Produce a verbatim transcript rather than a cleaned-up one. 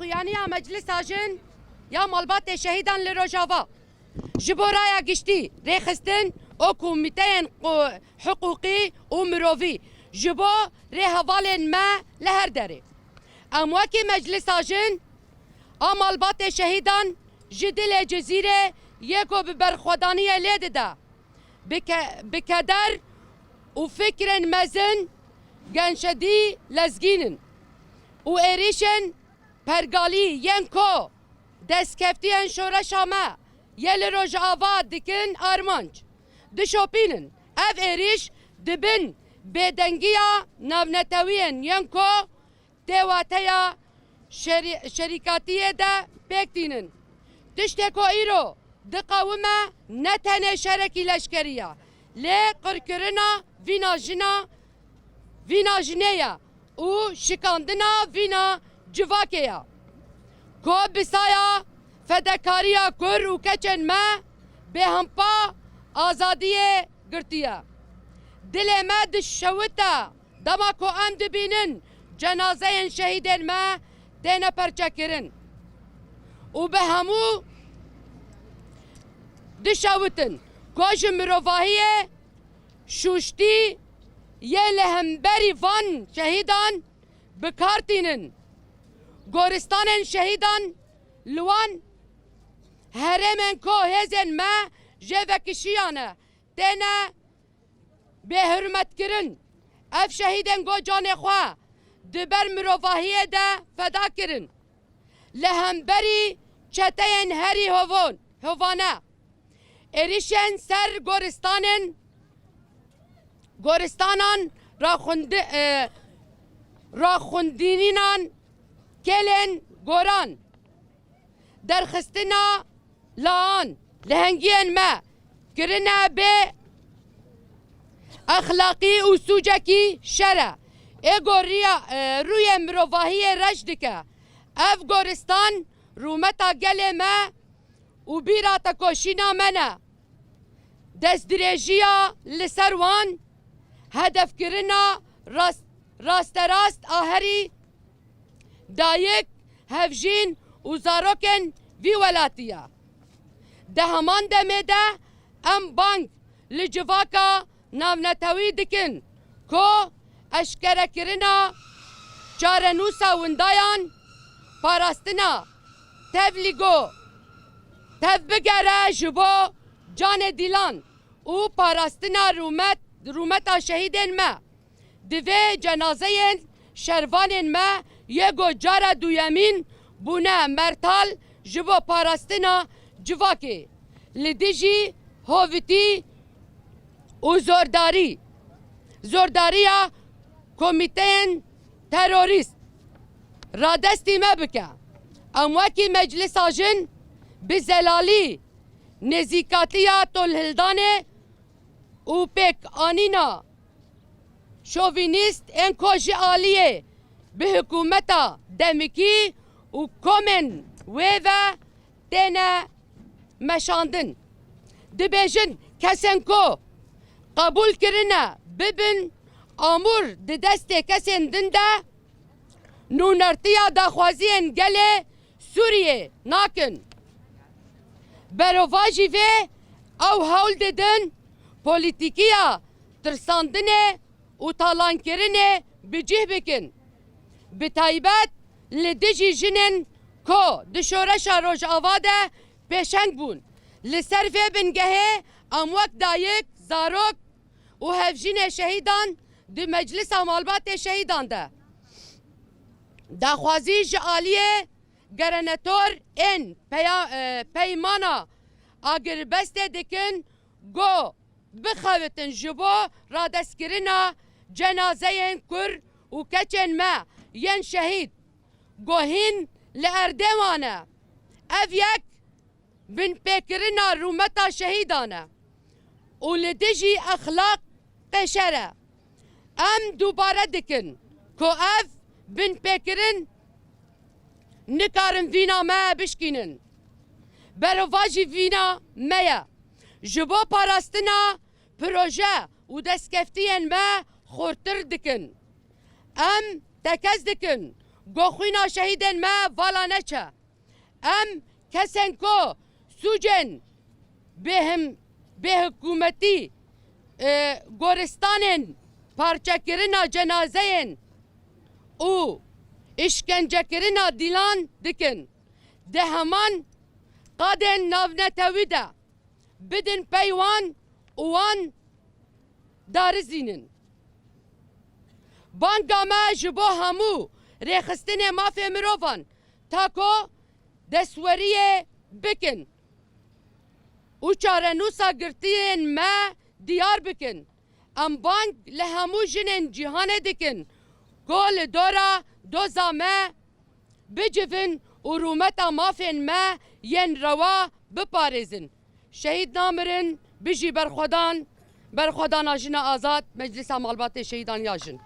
Yaniya Meclisa Jin ya Malbatê Şehîdan li Rojava ji bo raya giştî rêxistin û komîteyên qu-, hiqûqî û mirovî ji bo rêhevalên me li her derê. Em wekî Meclisa Jin a Malbatê Şehîdan ji dilê Cizîrê yê ku bi berxwedaniyê lê dide, bi ke-, bi keder û fikrên mezin genşedî lezgîn in û êrîşên pergalî yên ku destkeftiyên şoreşa me yê li Rojava dikin armanc, dişopînin. Ev êrîş di bin bêdengiya navnetewiyên yên ku tê wateya şerî-, şerîkatiyê de pêk tînin. Tiştê ku îro diqewime ne tenê şerekî leşkerî ye, lê qirkirina vîna jina, vîna jinê ye û şikandina vîna civakê ye. Ku bi saya fedekariya kur û keçên me bêhempa azadiyê girtiye. Dilê me dişewite dema ku em dibînin cenazeyên şehîdên me têne perçekirin û bi hemû dişewitin ku ji mirovahiyê şûştî yê li hemberî van şehîdan bi kar tînin. Goristanên şehîdan li wan herêmên ku hêzên me jê vekişiyane têne bêhurmetkirin. Ev şehîdên ku canê xwe di ber mirovahiyê de feda kirin, li hemberî çeteyên herî hovon-, hovane, êrîşên ser goristanên, goristanan raxundi-, e, raxundînînan kêlên goran, derxistina laan, lehengiyên me kirine bê exlaqî û sûcekî şer e. Ê goriya, e, rûyê mirovahiyê reş dike. Ev goristan rûmeta gelê me û bîra tekoşîna me ne. Destdirêjiya li ser wan hedefkirina rast-, rasterast a herî dayik, hevjîn û zarokên vî welatî ye. Di heman demê de em bang li civaka navnetewî dikin ku eşkerekirina çarenûsa windayan, parastina tevlîgo tevbigere ji bo canê dîlan û parastina rûmet, rûmeta şehîdên me. Divê cenazeyên şervanên me yê ku cara duyemîn bûne mertal ji bo parastina civakê li dijî hovitî û zordarî, zordariya komîteyên terorîst radestî me bike. Em wekî Meclisa Jin bi zelalî nêzîkatiya tolhildanê û pêkanîna şovînîst ên ku ji aliyê bi hikûmeta demikî û komên wê ve têne meşandin. Dibêjin kesên ku qebûl kirine bibin amûr di destê kesên din de, nûnertiya daxwaziyên gelê Sûriyê nakin. Berovajî vê ew hewl didin polîtîkiya tirsandinê û talankirinê bi cih bikin. Bi taybet li dijî jinên ku di şoreşa Rojava de pêşeng bûn. Li ser vê bingehê em wek dayik, zarok û hevjînê şehîdan di Meclisa Malbatê Şehîdan de daxwazî ji aliyê gerenetor ên peya-, e, peymana agirbestê dikin ku bixewitin ji bo radestkirina cenazeyên kur û keçên me yên şehîd ku hîn li erdê wan e. Ev yek binpêkirina rûmeta şehîdan e û li dijî exlaqê şer e. Em dubare dikin ku ev binpêkirin nikarin vîna me bişkînin. Berovajî vîna me ye. Ji bo parastina proje û destkeftiyên me xurtir dikin. Em tekez dikin Go xwîna şehîdên me vala neçe. Em kesên ku sûcên bêhim-, bêhikûmetî, e, goristanên parçekirina cenazeyên û îşkencekirina dîlan dikin, di heman qadên navnetewî de bidin pey wan û wan darizînin. Banga me ji bo hemû rêxistinê mafê mirovan ta ku destweriyê bikin û çarenûsa girtiyên me diyar bikin. Em bang li hemû jinên cîhanê dikin ku li dora doza me bicivin û rûmeta mafên me yên rewa biparêzin. Şehîd namirin, bijî berxwedan, berxwedana jina azad, Meclisa Malbatê Şehîdan ya Jin.